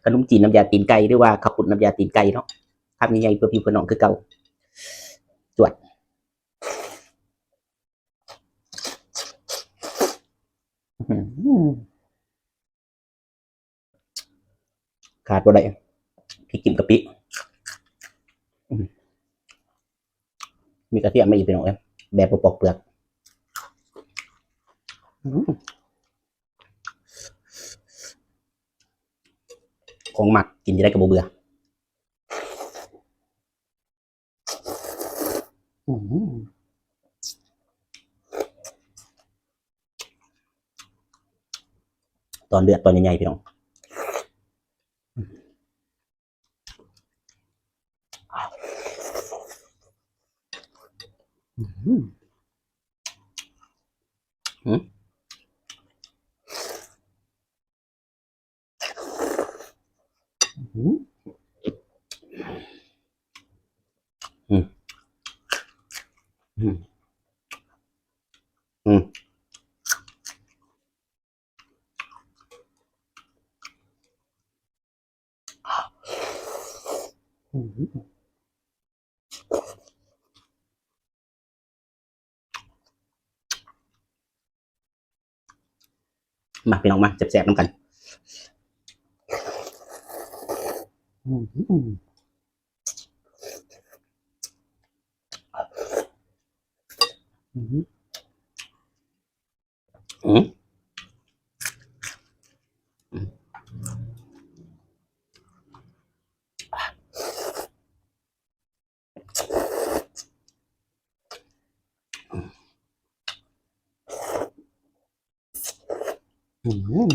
ຂະໜົມຈີນນ້ຳຢາຕີນໄກ່ ຫຼືວ່າເຂົ້າປຸ້ນນ້ຳຢາຕີນໄກ່ເນາະ ຄຳໃຫຍ່ໆ ເພື່ອພີ່ເພື່ອນ້ອງຄືເກົ່າ. ຈວດ. ອືມ ຂາດບໍ່ໄດ້ ພລິກຈິ້ມກະປິ ອືມ ມີກະທຽມມາອີກ ພີ່ນ້ອງເອີຍ ແບບບໍ່ປອກເປືອກ ອືມ ຂອງມັກ ກິນຈັ່ງໃດກໍບໍ່ເບື່ອ. ອືມ ຕອນເລືອດຕອນໃຫຍ່ໆ ພີ່ນ້ອງ ອືມ ອືມ. ອືມ ອືມ ອືມ ອືມ ອືມ. ມາ ພີ່ນ້ອງ ມາແຊບໆນຳກັນ ອືມ ອືມ ອືມ ອືມ. ອືມ